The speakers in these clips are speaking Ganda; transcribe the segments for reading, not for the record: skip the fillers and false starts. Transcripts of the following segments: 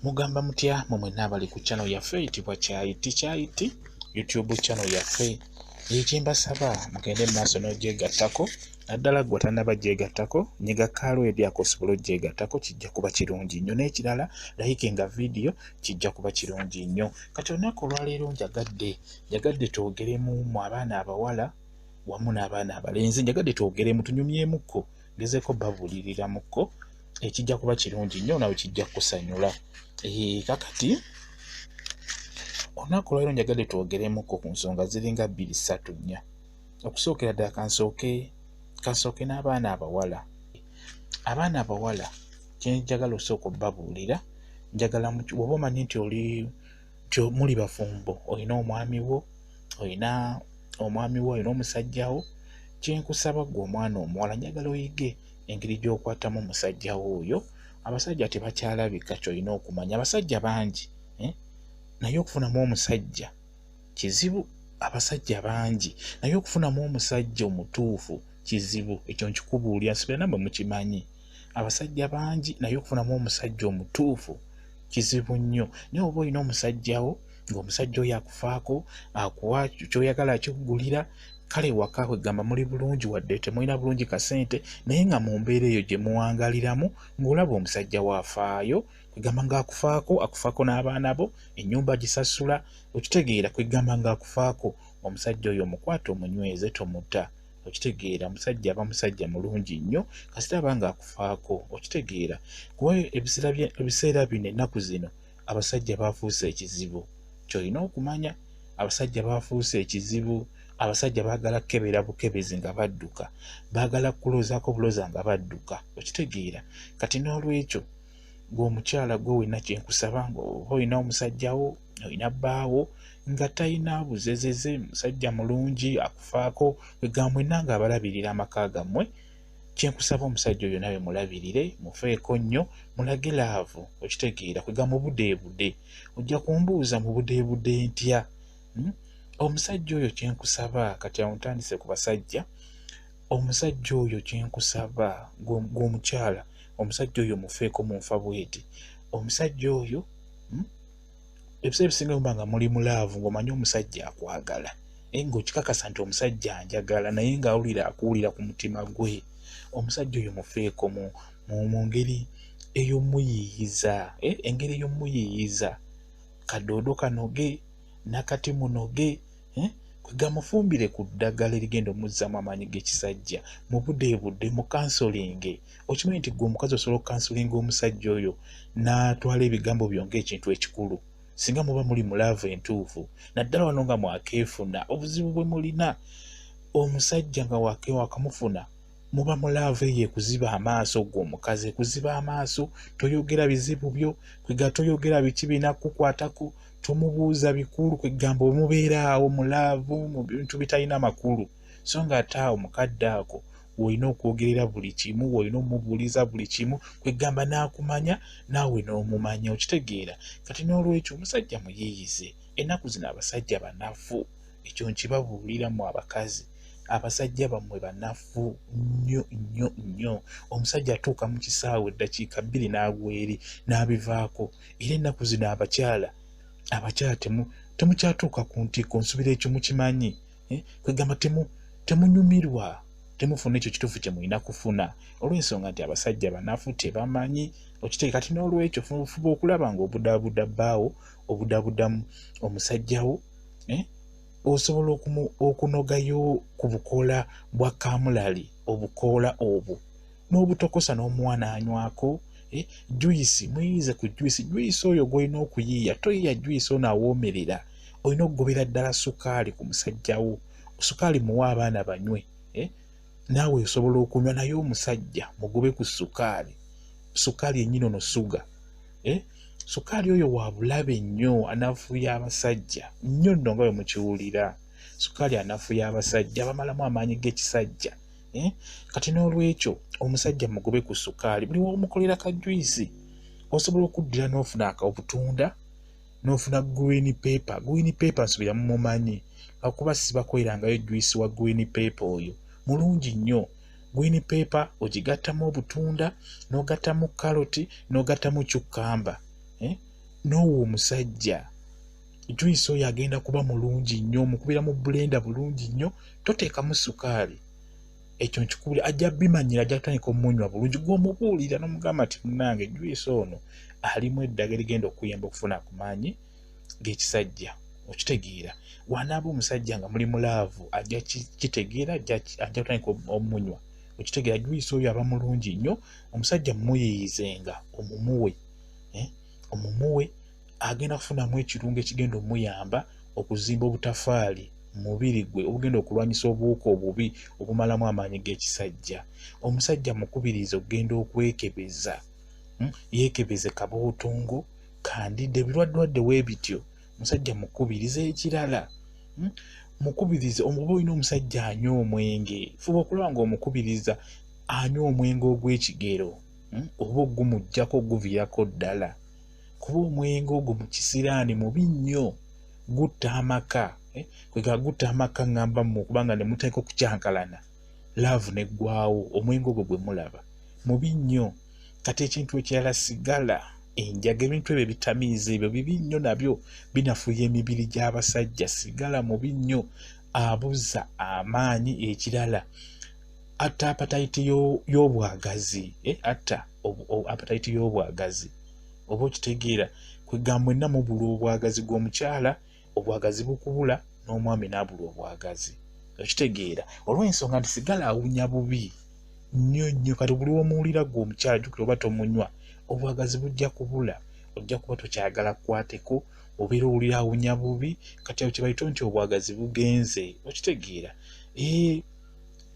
Mugamba mutya mwe mwenna abali ku channel yaffe eyitibwa Kyayiti Kyayiti YouTube channel yaffe. Ekyembasaba mugende mu maaso n'ogyegattako, naddala ggwe atannaba gyegattako, nyiga kaalwedi ako osobole ogyegattako, kijja kuba kirungi nnyo. N'ekirala likinga vidiyo, kijja kuba kirungi nnyo. Kati olunaku olwaleero njagadde twogeremu mu abaana abawala wamu n'abaana abalenzi, njagadde twogeremu tunyumyemukko, ngezeeko babuuliriramukko, ekijja kuba kirungi nnyo nawe kijja kukusanyula. Kakati olunaku olwaleero njagadde twogeremukko ku nsonga ziringa 2 3 4. Okusookera ddala kansooke n'abaana abawala. Abaana abawala kye njagala osooka obbabuulira, njagala bw'oba omanyi nti oli muli bafumbo, olina omwami wo, olina omusajja wo, kye nkusaba ggwe omwana omuwala njagala oyige engeri gy'okwatamu musajja wo oyo. Abasajja tebakyalabika, ky'olina okumanya. Abasajja bangi, naye okufunamu omusajja kizibu. Abasajja bangi, naye okufunamu omusajja omutuufu kizibu. Ekyo nkikubuulira, nsubira nammwe mukimanyi. Abasajja bangi, naye okufunamu omusajja omutuufu kizibu nnyo. Naye oba olina omusajja wo, ng'omusajja oyo akufaako, akuwa ky'oyagala, akikugulira, kale waka kwegamba muli bulungi wadde temulina bulungi kasente, naye nga mu mbeera eyo gye muwangaliramu ng'olaba omusajja wo afaayo, kwegamba ng'akufaako, akufaako n'abaana bo, ennyumba gisasula, okitegeera, kwegamba ng'akufaako. Omusajja oyo omukwate omunyweze, tomuta, okitegeera. Omusajja aba musajja mulungi nnyo kasita aba ng'akufaako, okitegeera. Kuba ebiseera bino, ennaku zino, abasajja bafuuse ekizibu. Ky'olina okumanya, abasajja bafuuse ekizibu. Abasajja baagala kukebera bukebezi nga badduka, baagala kulozaako buloza nga badduka, okitegeera. Kati n'olwekyo gwe omukyala, gwe wenna kye nkusaba, ng'oba olina omusajja wo, olina bbaawo nga talina buzezeze, musajja mulungi akufaako, kwegamba mwenna ng'abalabirira amaka gammwe, kye nkusaba omusajja oyo nawe mulabirire, mufeeko nnyo, mulage love, okitegeera, kwegamba mubudeebude. Ojja kumbuuza mubudeebude ntya? Omusajja oyo kye nkusaba, kati awo ntandise ku basajja, omusajja oyo kye nkusaba gwe omukyala, omusajja oyo mufeeko mu nfa bweti. Omusajja oyo, ebiseera ebisinga muba nga muli mu love, ng'omanyi omusajja akwagala, ng'okikakasa nti omusajja anjagala, naye ng'awulira akuwulira ku mutima gwe. Omusajja oyo mufeeko mu ngeri ey'omuyiiyiza, engeri ey'omuyiiyiza, kadoodo kanoge, nakati munoge, kwegamba mufumbire ku ddagala erigenda omuzzaamu amaanyi g'ekisajja, mubudeebudde, mu counselling. Okimanyi nti gwe omukazi osobola okucounsellinga omusajja oyo n'atwala ebigambo byo ng'ekintu ekikulu, singa muba muli mu love entuufu, naddala wano nga mwakeefuna. Obuzibu bwe mulina, omusajja nga wakamufuna, muba mu love eyo ekuziba amaaso. Gwe omukazi ekuziba amaaso, toyogera bizibu byo, kwega toyogera biki binakukwatako, tomubuuza bikulu, kwegamba omubeera awo mu love mu bintu bitalina makulu. So nga ate awo mukadde ako w'olina okwogerera buli kimu, w'olina omubuuliza buli kimu, kwegamba n'akumanya naawe n'omumanya, okitegeera. Kati n'olwekyo omusajja muyiiyize. Ennaku zino abasajja banafu, ekyo nkibabuulira mu abakazi, abasajja bammwe banafu nnyo nnyo nnyo. Omusajja atuuka mu kisaawe eddakiika 2 n'agwa eri n'abivaako. Era ennaku zino abakyala temukyatuuka ku ntikko, nsubira ekyo mukimanyi. Kwegamba temunyumirwa, temufuna ekyo kituufu kye mulina kufuna, olw'ensonga nti abasajja banafu, tebamanyi, okitegeera. Kati n'olwekyo fuba okulaba ng'obudaabuda bbaawo, obudaabudamu omusajja wo, osobola okunogayo ku bukoola bwa kaamulali, obukoola obwo n'obutokosa n'omuwa n'anywako juice. Muyiize ku juice. Juice oyo gw'olina okuyiiya, toyiiya juice ono awoomerera. Olina okugobera ddala sukaali ku musajja wo. Sukaali muwe abaana banywe, naawe osobola okunywa, naye omusajja mugobe ku sukaali. Sukaali yennyini ono sugar, sukaali oyo wa bulabe nnyo, anafuya abasajja nnyo nno nga bwe mukiwulira. Sukaali anafuya abasajja, bamalamu amaanyi g'ekisajja. Kati n'olwekyo omusajja mugobe ku sukaali. Buli womukolera ka juice, osobola okuddira n'ofuna obutunda, n'ofuna green pepper. Green pepper nsubira mumumanyi, lwakuba sibakolerangayo juice wa green pepper, oyo mulungi nnyo. Green pepper ogigattamu obutunda, n'ogattamu kaloti, n'ogattamu cucumber, eh? N'owa omusajja juyisi oyo agenda kuba mulungi nnyo, omukubira mu blender bulungi nnyo, toteekamu sukaali. Ekyo nkikubulira, ajja bimanyira, ajja kutandika omunywa bulungi. Gw'omubuulira n'omugamba nti munnange juyisi ono alimu eddagala erigenda okuyamba okufuna ku maanyi g'ekisajja. Okitegeera? Wanaaba omusajja nga muli mu laavu ajja kitegeera, ajja kutandika omunywa. Okitegeera? Juyisi oyo aba mulungi nnyo, omusajja mumuyiiyizenga, omumuwe, omumuwe, agenda kufunamu ekirungo ekigenda omuyamba okuzimba obutafaali mu mubiri gwe obugenda okulwanyisa obuwuka obubi obumalamu amaanyi g'ekisajja. Omusajja mukubirize okugenda okwekebeza, yeekebeze kabootongo, kandidde, ebirwaddewadde weebityo. Omusajja mukubirize. Ekirala, mukubirize, oba olina omusajja anywa omwenge, fuba okulaba ng'omukubiriza anywa omwenge ogw'ekigero, oba ogumuggyako oguviirako ddala, kuba omwenge ogwo mu kisiraani mubi nnyo, gutta amaka. Kwegamba gutta amaka ŋŋamba mmwe, okubanga ne mutandika okukyankalana, laavu n'eggwawo. Omwenge ogwo gwe mulaba mubi nnyo. Kati ekintu ekirala, sigala, enjaga, ebintu ebyo ebitamiiza ebyo bibi nnyo, nabyo binafuya emibiri gy'abasajja. Sigala mubi nnyo, abuza amaanyi. Ekirala, atta appetite y'obwagazi, atta appetite y'obwagazi. Oba okitegeera? Kwegamba mwenna mubulwa obwagazi, gw'omukyala obwagazi bukubula, n'omwami n'abulwa obwagazi. Okitegeera? Olw'ensonga nti sigala awunya bubi nnyo nnyo. Kati buli womuwulira gwe omukyala, jjukira oba tomunywa, obwagazi bujja kubula, ojja kuba tokyagala kukwateko, obeera owulira awunya bubi. Kati awo kye bayita nti obwagazi bugenze. Okitegeera?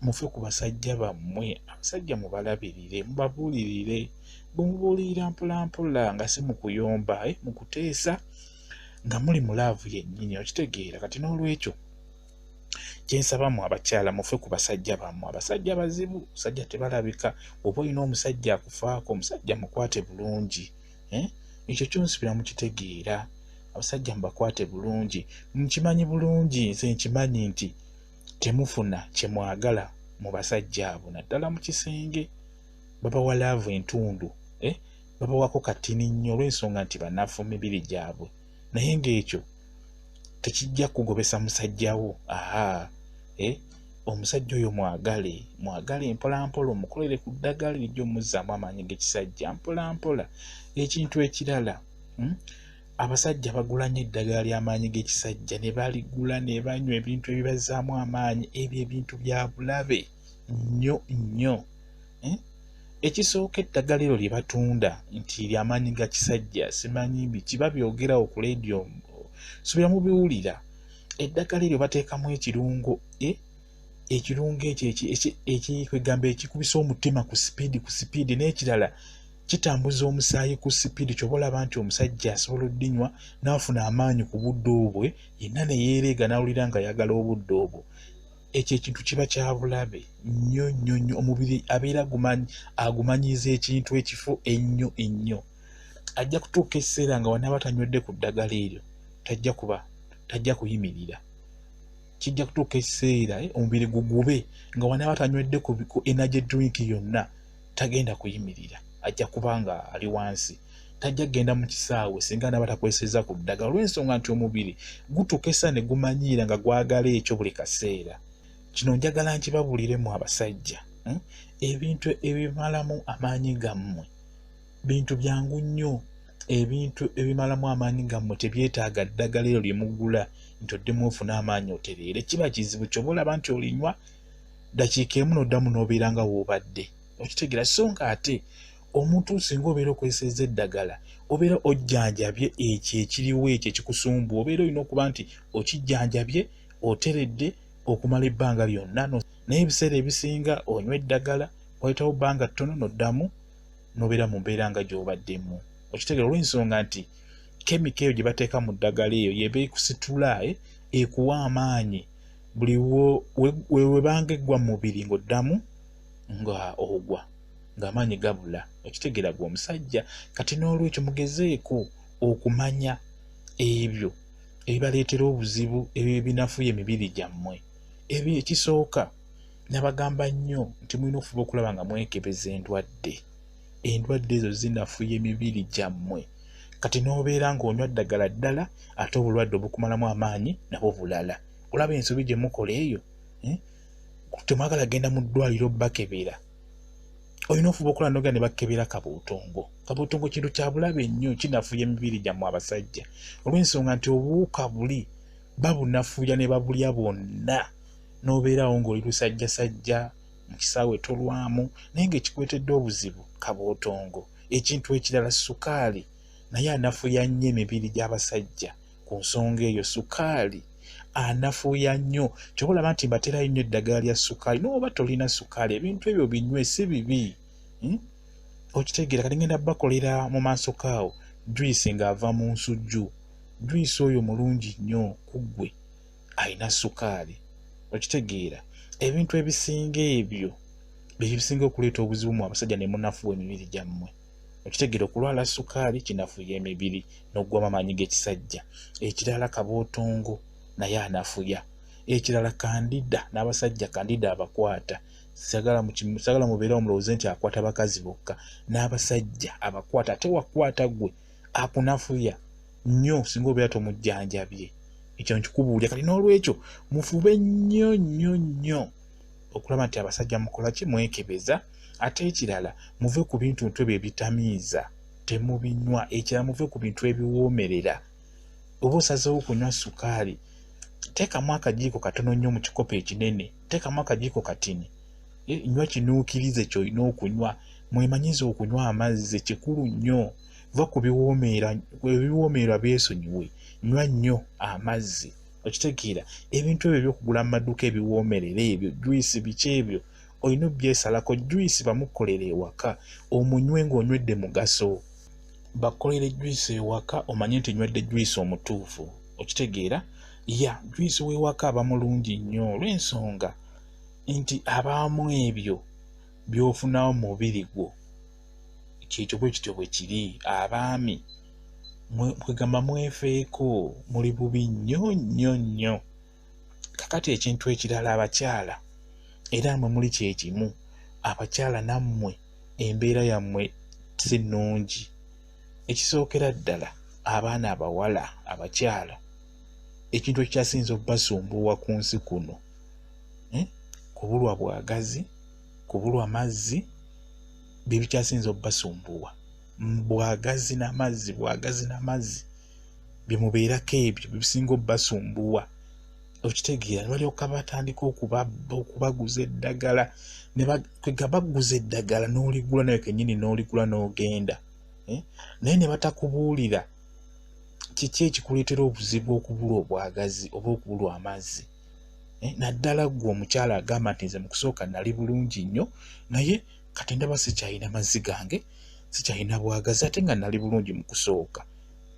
Mufe ku basajja bammwe, abasajja mubalabirire, mubabuulirire. Bwe mubuulirira mpolampola, nga si mu kuyomba, mu kuteesa, nga muli mu laavu yennyini. Okitegeera? Kati n'olwekyo kyensabamu abakyala, mufe ku basajja bammwe. Abasajja bazibu, musajja tebalabika. Oba olina omusajja akufaako, omusajja mukwate bulungi, ekyo kyonsubira mukitegeera. Abasajja mubakwate bulungi. Nkimanyi bulungi, nze nkimanyi nti temufuna kye mwagala mu basajja abo, naddala mu kisenge. Babawa laavu entundu, babawako katini nnyo olw'ensonga nti banafu mibiri gyabwe, naye ng'ekyo tekijja kugobesa musajja wo. Aha, omusajja oyo mwagale, mwagale mpolampola, omukolere ku ddagala erijja omuzzaamu amaanyi g'ekisajja mpolampola. Ekintu ekirala, abasajja bagula nnyo eddagala ly'amaanyi g'ekisajja ne baligula ne banywa ebintu ebibazzaamu amaanyi. Ebyo ebintu bya bulabe nnyo nnyo. Ekisooka, eddagala eryo lye batunda nti ly'amaanyi ga kisajja, simanyi biki, babyogerawo ku leediyo, subira mubiwulira. Eddagala eryo bateekamu ekirungo, ekirungo ekyo ekikwegamba ekikubisa omutima ku sipiidi, ku sipiidi. N'ekirala, kitambuza omusaayi ku sipiidi. Kyoba olaba nti omusajja asobola oddinywa n'afuna amaanyi ku budde obwe yenna ne yeereega n'awulira nga ayagala obudde obwo. Ekyo ekintu kiba kya bulabe nnyo nnyo nnyo. Omubiri abeera agumanyiiza ekintu ekifo ennyo ennyo. Ajja kutuuka ekiseera nga wanaaba tanywedde ku ddagala eryo tajja kuyimirira. Kijja kutuuka ekiseera omubiri gugube nga wanaaba tanywedde ku energy drink yonna tagenda kuyimirira, ajja kuba nga ali wansi, tajja kugenda mu kisaawe singa anaaba takozesezza ku ddagala, olw'ensonga nti omubiri gutuuka ekiseera ne gumanyiira nga gwagala ekyo buli kaseera. Kino njagala nkibabuuliremu abasajja, ebintu ebimalamu amaanyi gammwe bintu byangu nnyo. Ebintu ebimalamu amaanyi gammwe tebyetaaga ddagala eryo lye mugula nti oddemu ofune amaanyi otereere. Kiba kizibu. Kyoba olaba nti olinywa ddakiika emu n'oddamu n'obeera nga w'obadde. Okitegeera? So nga ate omuntu singa obeera okozesezza eddagala, obeera ojjanjabye ekyo ekiriwo, ekyo ekikusumbuwa, obeera olina okuba nti okijjanjabye, oteredde okumala ebbanga lyonna. Naye ebiseera ebisinga onywa eddagala, wayitawo bbanga ttono n'oddamu n'obeera mu mbeera nga gy'obaddemu. Okitegeera? Olw'ensonga nti kemika eyo gye bateeka mu ddagala eyo yeba ekusitula, ekuwa amaanyi buli webanga eggwa mu mubiri ng'oddamu nga ogwa ng'amaanyi gabula. Okitegeera gwe omusajja? Kati n'olwekyo mugezeeko okumanya ebyo ebibaleetera obuzibu, ebyo ebinafuya emibiri gyammwe. Ebyo ekisooka nabagamba nnyo nti mulina okufuba okulaba nga mwekebeza endwadde. Endwadde ezo zinafuya emibiri gyammwe. Kati n'obeera ng'onywa ddagala ddala, ate obulwadde obukumalamu amaanyi nabwo bulala. Olaba ensobi gye mukola eyo, Temwagala genda mu ddwaliro bakebera. Olina ofuba okola nogenda ne bakebera kabootongo. Kabootongo kintu kya bulabe nnyo, kinafuya emibiri gyammwe abasajja, olw'ensonga nti obuwuka buli babunafuya ne babulya bwonna, n'obeerawo ng'oli lusajjasajja mu kisaawe tolwamu, naye ng'ekikuleetedde obuzibu kabootongo. Ekintu ekirala, sukaali naye anafuya nnyo emibiri gy'abasajja. Ku nsonga eyo, sukaali anafuya nnyo. Ky'oba olaba nti mbaterayo nnyo eddagala lya sukaali. N'oba tolina sukaali, ebintu ebyo binywe, si bibi, Okitegeera? Kati ngenda bakolera mu maaso kaawo juice ng'ava mu nsujju. Juice oyo mulungi nnyo ku ggwe alina sukaali. Okitegeera? Ebintu ebisinga ebyo bye bisinga okuleeta obuzibu mu abasajja ne munafuwa emibiri gyammwe. Okitegeera? Okulwala sukaali kinafuya emibiri n'oggwamu amaanyi g'ekisajja. Ekirala, kabootongo naye anafuya. Ekirala, candida, n'abasajja candida abakwata. Sagala mubeerawo mulowooze nti akwata bakazi bokka, n'abasajja abakwata. Ate wakwata ggwe akunafuya nnyo singa obeera tomujjanjabye. Ekyo nkikubuulira. Kati n'olwekyo mufube nnyo nnyo nnyo okulaba nti abasajja mukola ki? Mwekebeza. Ate ekirala, muve ku bintu ntu ebyo ebitamiiza, temubinywa. Ekirala, muve ku bintu ebiwoomerera. Oba osazeewo kunywa sukaali, teekamu akajiiko katono nnyo mu kikopo ekinene, teekamu akajiiko katini, nywa kinuukirize ky'olina okunywa. Mwemanyize okunywa amazzi, kikulu nnyo. Va ku biwoomerwa, ebiwoomerwa byesonyiwe, nywa nnyo amazzi. Okitegeera? Ebintu ebyo ebyokugula mu maduuka ebiwoomerera ebyo, juice, biki ebyo, olina obyesalako. Juice bamukolera ewaka, omunywe ng'onywedde mugaso. Bakolere juice ewaka, omanye nti nywedde juice omutuufu. Okitegeera? Ya juice w'ewaka aba mulungi nnyo, olw'ensonga nti abaamu ebyo by'ofunawo mu mubiri gwo. Kyekyo, bwe kityo bwe kiri. Abaami kwegamba mwefeeko, muli bubi nnyo nnyo nnyo. Kakati ekintu ekirala, abakyala era mwe muli kyekimu. Abakyala nammwe embeera yammwe si nnungi. Ekisookera ddala, abaana abawala, abakyala, ekintu ekikyasinze obbasumbuwa ku nsi kuno, kubulwa bwagazi, kubulwa mazzi, bye bikyasinze obbasumbuwa. Bwagazi n'amazzi, bwagazi n'amazzi bye mubeerako, ebyo bye bisinga obbasumbuwa. Okitegeera? Ne balyoka batandika okubaguza eddagala, kwega baguza eddagala n'oligula nawe kennyini, n'oligula n'ogenda, naye ne batakubuulira kiki ekikuleetera obuzibu okubulwa obwagazi oba okubulwa amazzi. Naddala ggwe omukyala agamba nti nze mu kusooka nali bulungi nnyo, naye kati ndaba sikyalina mazzi gange, sikyalina bwagazi, ate nga nali bulungi mu kusooka.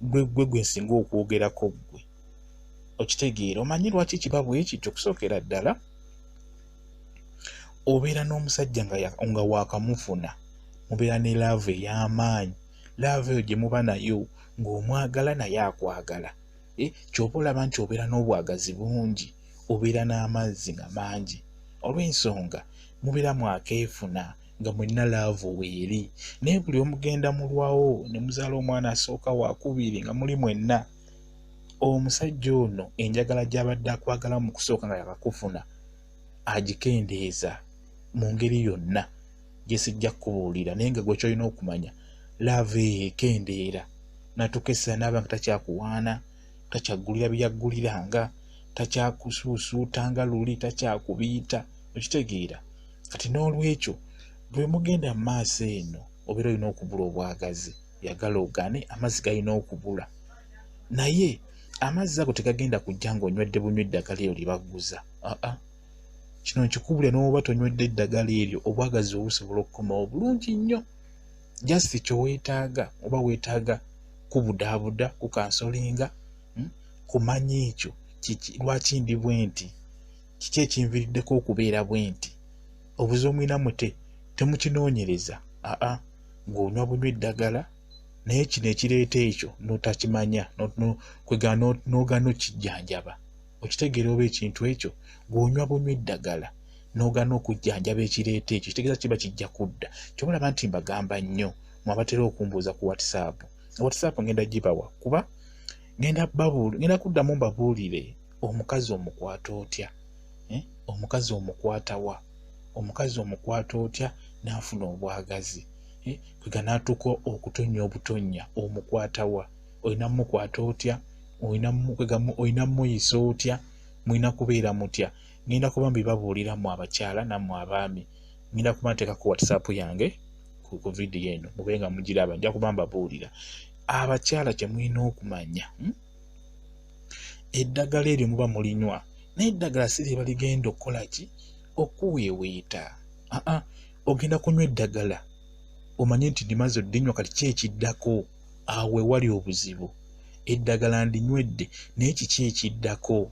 Gwe gwe gwe nsinga okwogerako ggwe. Okitegeera? Omanyi lwaki kiba bwe kityo? Okusookera ddala, obeera n'omusajja nga waakamufuna, mubeera ne love ey'amaanyi. Love eyo gye muba nayo ng'omwagala naye akwagala, ky'oba olaba nti obeera n'obwagazi bungi, obeera n'amazzi nga mangi, olw'ensonga mubeera mwakeefuna nga mwenna love weeri. Naye buli omugenda mulwawo ne muzaala omwana asooka, wakubiri, nga muli mwenna, omusajja ono enjagala gy'abadde akwagala mu kusooka nga yakakufuna agikendeeza mu ngeri yonna gye sijja kukubuulira. Naye nga gwe kyolina okumanya, love eyo ekendeera natuuka essaawa naaba nga takyakuwaana, takyaggulira byeyagguliranga, takyakusuusuuta nga luli, takyakubiita. Okitegeera? Kati n'olwekyo bwe mugenda mu maaso eno, obeera olina okubula obwagazi, yagala ogane, amazzi galina okubula. Naye amazzi ago tegagenda kujja ng'onywedde bunywa eddagala eryo lye baguza. Aa, kino nkikubulira, n'oba tonywedde eddagala eryo, obwagazi obusobola okukomawo bulungi nnyo. Just kyeweetaaga, oba weetaaga kubudaabuda, kucounsellinga, kumanya ekyo kiki, lwaki ndi bwe nti, kiki ekinviiriddeko okubeera bwe nti. Obuzibu mwina mute temukinoonyereza. Aa, ng'onywa bunywa eddagala, naye kino ekireeta ekyo n'otakimanya, kwegamba n'ogaana okijjanjaba. Okitegeera? Oba ekintu ekyo ng'onywa bunywa eddagala n'ogaana okujjanjaba ekireeta ekyo, kitegeeza kiba kijja kudda. Ky'oba olaba nti mbagamba nnyo mwe abatera okumbuuza ku WhatsApp. WhatsApp ngenda gibawa kuba ngenda kuddamu mbabuulire omukazi omukwata otya, omukazi omukwata wa, omukazi omukwata otya n'afuna obwagazi, kwega n'atuuka okutonnya obutonnya, omukwata wa, olina mukwata otya, olina muyisa otya, mulina kubeera mutya. Ngenda kuba mbibabuulira mmwe abakyala nammwe abaami. Ngenda kuba nteekako WhatsApp yange ku vidiyo eno mube nga mugiraba, nja kuba mbabuulira. Abakyala kye mulina okumanya, eddagala eryo muba mulinywa, naye eddagala si lye baligenda okukola ki, okuweeweeta. Aa, ogenda kunywa eddagala omanye nti ndimaze oddinywa, kati ki ekiddako? Awo ewali obuzibu. Eddagala ndinywedde, naye kiki ekiddako?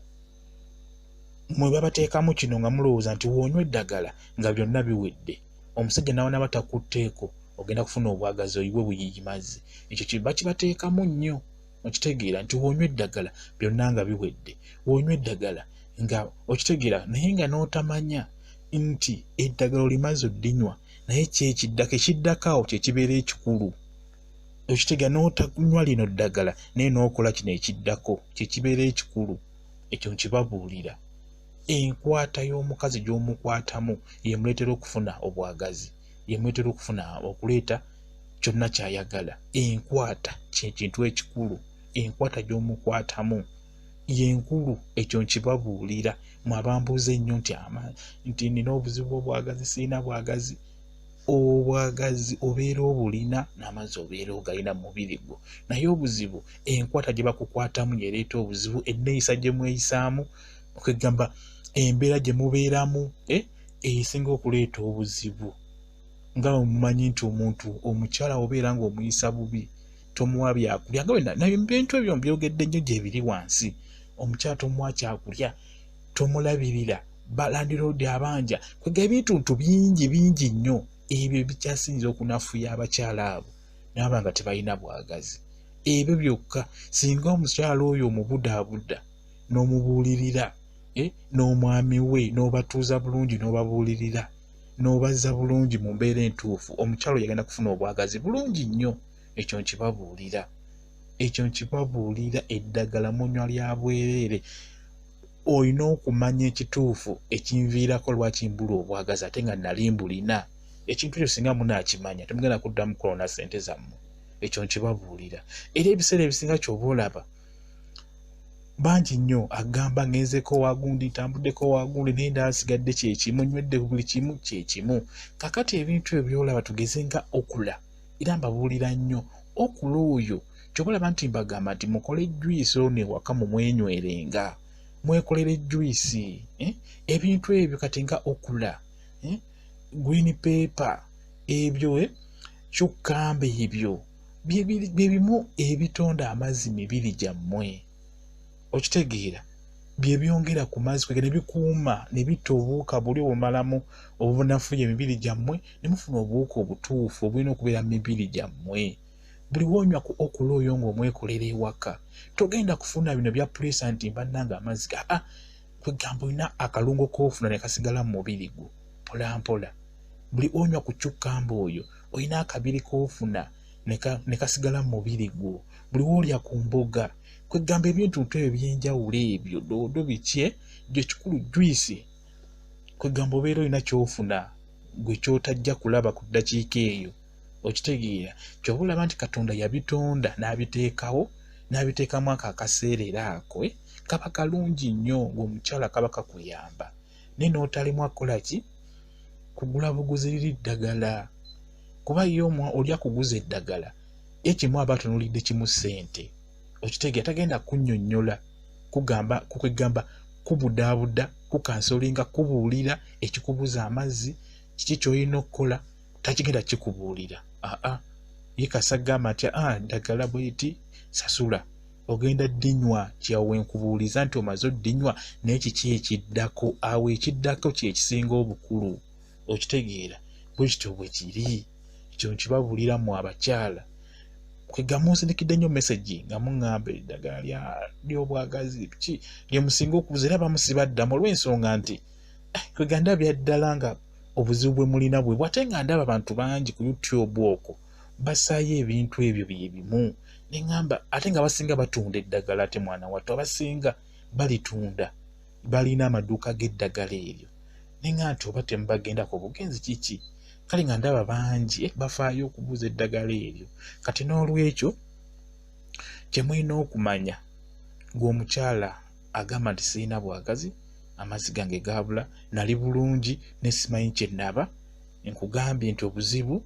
Mwe babateekamu kino nga mulowooza nti w'onywa eddagala nga byonna biwedde, omusajja nawe naba takutteeko ogenda kufuna obwagazi oyiwe buyiyi mazzi. Ekyo bakibateekamu nnyo, okitegeera nti w'onywa eddagala byonna nga biwedde, w'onywa eddagala nga okitegeera, naye nga n'otamanya nti eddagala olimaze oddinywa, naye kyekiddako, ekiddako awo kye kibeera ekikulu. Okitegeera n'otanywa lino ddagala naye n'okola kino ekiddako kye kibeera ekikulu. Ekyo nkibabuulira. Enkwata y'omukazi gy'omukwatamu y'emuleetera okufuna obwagazi, y'emuleetera okufuna okuleeta kyonna ky'ayagala. Enkwata kye kintu ekikulu, enkwata gy'omukwatamu y'enkulu. Ekyo nkibabuulira mwe abambuuza ennyo nti nti nina obuzibu obwagazi, sirina bwagazi. Obwagazi obeera obulina n'amazzi obeera ogalina mu mubiri gwo, naye obuzibu enkwata gye bakukwatamu y'ereeta obuzibu, enneeyisa gye mweyisaamu, okwegamba embeera gye mubeeramu esinga okuleeta obuzibu. Nga bwe mumanyi nti omuntu omukyala obeera ng'omuyisa bubi, tomuwa byakulya, nga bwe ebintu ebyo mbyogedde nnyo gye biri wansi. Omukyala tomuwa kyakulya, tomulabirira, balandiroodi abanja, kwega ebintuntu bingi bingi nnyo ebyo ebikyasinza okunafuya abakyala abo naba nga tebalina bwagazi. Ebyo byokka singa omukyala oyo omubudaabuda n'omubuulirira, n'omwami we n'obatuuza bulungi n'obabuulirira n'obazza bulungi mu mbeera entuufu, omukyala oyo agenda kufuna obwagazi bulungi nnyo. Ekyo nkibabuulira, ekyo nkibabuulira. Eddagala munywa lya bwereere. Olina okumanya ekituufu ekinviirako lwaki mbula obwagazi ate nga nali mbulina. Ekintu ekyo singa munaakimanya temugenda kuddamu kulonda ssente zammwe. Ekyo nkibabuulira. Era ebiseera ebisinga ky'oba olaba bangi nnyo agamba ngenzeko wagundi, ntambuddeko wagundi, naye ndaba nsigadde kyekimu, nywedde buli kimu kyekimu. Kakati ebintu ebyo by'olaba tugeze nga okula, era mbabuulira nnyo okula oyo ky'oba olaba nti mbagamba nti mukole juyisi ono ewaka mumwenywerenga, mwekolere juyisi, ebintu ebyo kati nga okula, green pepper ebyo, cucumber ebyo bye bimu ebitonda amazzi mibiri gyammwe. Okitegeera bye byongera ku mazzi kwega ne bikuuma ne bitta obuwuka buli obumalamu obunafuya emibiri gyammwe ne mufuna obuwuka obutuufu obulina okubeera mu mibiri gyammwe. Buli w'onywa ku okula oyo ng'omwekolera ewaka togenda kufuna bino bya puleesa nti bannange amazzi aa, kwegamba olina akalungo k'ofuna ne kasigala mu mubiri gwo mpola mpola. Buli onywa ku cucumber oyo olina akabiri k'ofuna ne kasigala mu mubiri gwo. Buli w'olya ku mboga, kwegamba ebintuntu ebyo ebyenjawulo ebyo doodo biki, ekikulu juyisi, kwegamba obeera olina ky'ofuna gwe ky'otajja kulaba ku ddakiika eyo. Okitegeera ky'oba olaba nti Katonda yabitonda n'abiteekawo, n'abiteekamu ako akaseerera ako, kaba kalungi nnyo ng'omukyala kaba kakuyamba. Naye n'otalemwa kukola ki, kugula buguzi liri ddagala, kuba ye oli akuguza eddagala ye kimu aba atunuulidde kimu ssente. Okitegeera tagenda kunnyonnyola, kugamba kukwegamba kubudaabuda, kukansolinga, kubuulira ekikubuza amazzi, kiki ky'olina okukola, takigenda kikubuulira. Aa, ye kasa gamba nti ddagala bweti sasula, ogenda ddinywa. Kyawe nkubuuliza nti omaze oddinywa, naye kiki ekiddako? Awo ekiddako kye kisinga obukulu. Okitegeera bwe kityo bwe kiri. Ekyo nkibabuulira mmwe abakyala. Kwega munsindikidde nnyo message nga muŋŋamba eddagala ly'obwagazi ki lye musinga okubuza, era bamusibaddamu olw'ensonga nti kwega ndabya ddala nga obuzibu bwe mulina bwe bw'ate nga ndaba abantu bangi ku YouTube okwo bassaayo ebintu ebyo bye bimu. Ne ŋŋamba ate nga abasinga batunda eddagala, ate mwana wattu abasinga balitunda, balina amaduuka g'eddagala eryo. Ne ŋŋamba nti oba temubagendako bugenzi kiki? Kale nga ndaba bangi bafaayo okubuuza eddagala eryo. Kati n'olwekyo kye mulina okumanya, ggwe omukyala agamba nti sirina bwagazi, amazzi gange gaabula, nali bulungi ne simanyi kye nnaba, nkugambye nti obuzibu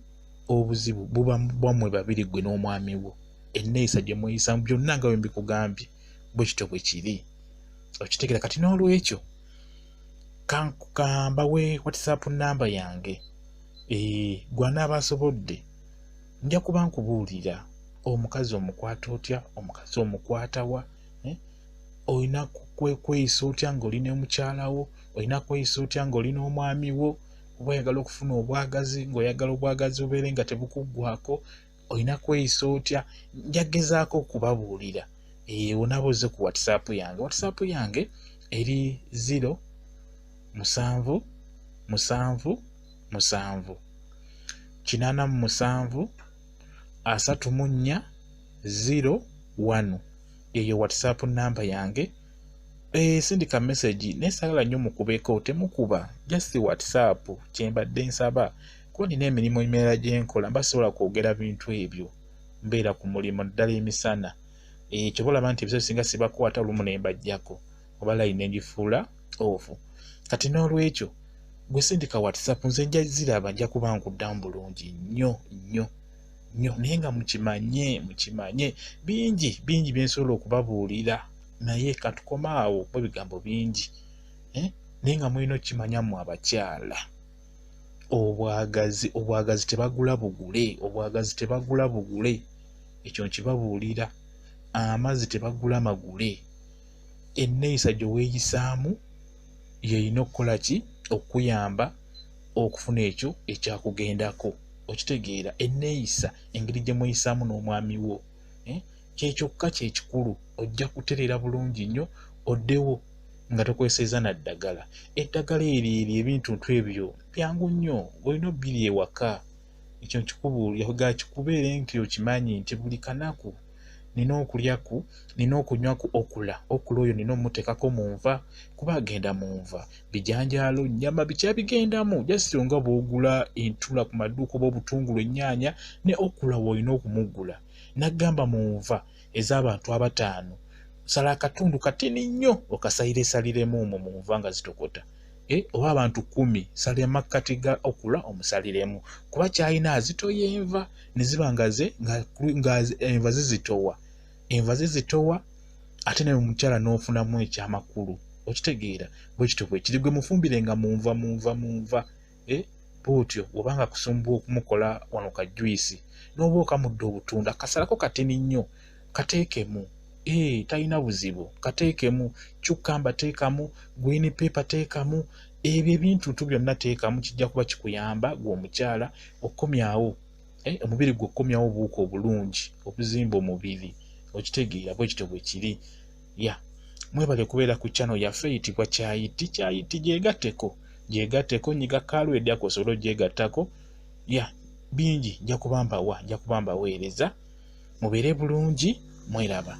obuzibu buba bwammwe babiri, ggwe n'omwami wo, enneeyisa gye mweyisamu, byonna nga bwe mbikugambye bwe kityo bwe kiri. Okitegeera? Kati n'olwekyo kambawe WhatsApp namba yange. Gwe anaaba asobodde nja kuba nkubuulira omukazi omukwata otya, omukazi omukwata wa, olina kweyisa otya ng'oli ne mukyala wo, olina kweyisa otya ng'oli n'omwami wo, oba oyagala okufuna obwagazi, ng'oyagala obwagazi bubeere nga tebukuggwako, olina kweyisa otya. Nja gezaako okubabuulira. Onaaba ozze ku WhatsApp yange. WhatsApp yange eri 0 7 7 7 87 34 0 1. Eyo WhatsApp namba yange. Sindika message, naye saagala nnyo mukubeko, temukuba, just WhatsApp kyembadde nsaba, kuba nina emirimu emirala gye nkola, mba sisobola kwogera bintu ebyo, mbeera ku mulimu naddala emisana. Ky'oba olaba nti ebiseera ebisinga sibakwata, olumu ne mbaggyako oba layini ne ngifuula off. Kati n'olwekyo gwe sindika WhatsApp, nze nja ziraba, nja kuba nkuddamu bulungi nnyo nnyo nnyo. Naye nga mukimanye, mukimanye bingi bingi bye nsobola okubabuulira, naye katukome awo kuba ebigambo bingi. Naye nga mulina okukimanya mmwe abakyala, obwagazi obwagazi tebagula bugule, obwagazi tebagula bugule, ekyo nkibabuulira. Amazzi tebagula magule. Enneeyisa gye weeyisaamu y'erina okukola ki? Okukuyamba okufuna ekyo ekyakugendako. Okitegeera? Enneeyisa, engeri gye mweyisaamu n'omwami wo, kye kyokka kye kikulu. Ojja kutereera bulungi nnyo oddewo nga tokozesezza na ddagala. Eddagala eryo eryo ebintuntu ebyo byangu nnyo, olina obbirya ewaka. Ekyo nkikubuulira, kikubeere nti okimanyi nti buli kanaku nina okulya ku, nina okunywa ku okula. Okula oyo nina omuteekako mu nva, kuba agenda mu nva, bijanjaalo, nnyama, biki abigendamu. Just nga bw'ogula entula ku maduuka oba obutungulu, ennyaanya, ne okula w'olina okumugula. N'aggamba mu nva ez'abantu abataano, sala akatundu katini nnyo okasayiresaliremu omwo mu nva nga zitokota. Oba abantu 10, sala emakkati ga okula omusaliremu, kuba ky'alina azitoya enva ne ziba nga ze nga enva zizitowa, enva zizitowa, ate naye omukyala n'ofunamu ekyamakulu. Okitegeera? Bwe kityo bwe kiri. Gwe mufumbire nga mu nva mu nva mu nva, bw'otyo bw'oba nga kusumbuwa okumukola wano ka juyisi, n'oba okamudde obutunda, kasalako katini nnyo kateekemu. Talina buzibu, kateekemu. Cucumber teekamu, green pepper teekamu, ebyo ebintuntu byonna teekamu, kijja kuba kikuyamba ggwe omukyala okukomyawo omubiri gwe, okukomyawo obuwuka obulungi obuzimba omubiri. Okitegeera? Bwe kityo bwe kiri. Ya, mwebale kubeera ku channel yaffe eyitibwa Kyayiti. Kyayiti gyegatteko, gyegatteko, nyiga kaalwedi ako osobole ogyegattako. Ya, bingi nja kuba mbawa, nja kuba mbaweereza. Mubeere bulungi, mweraba.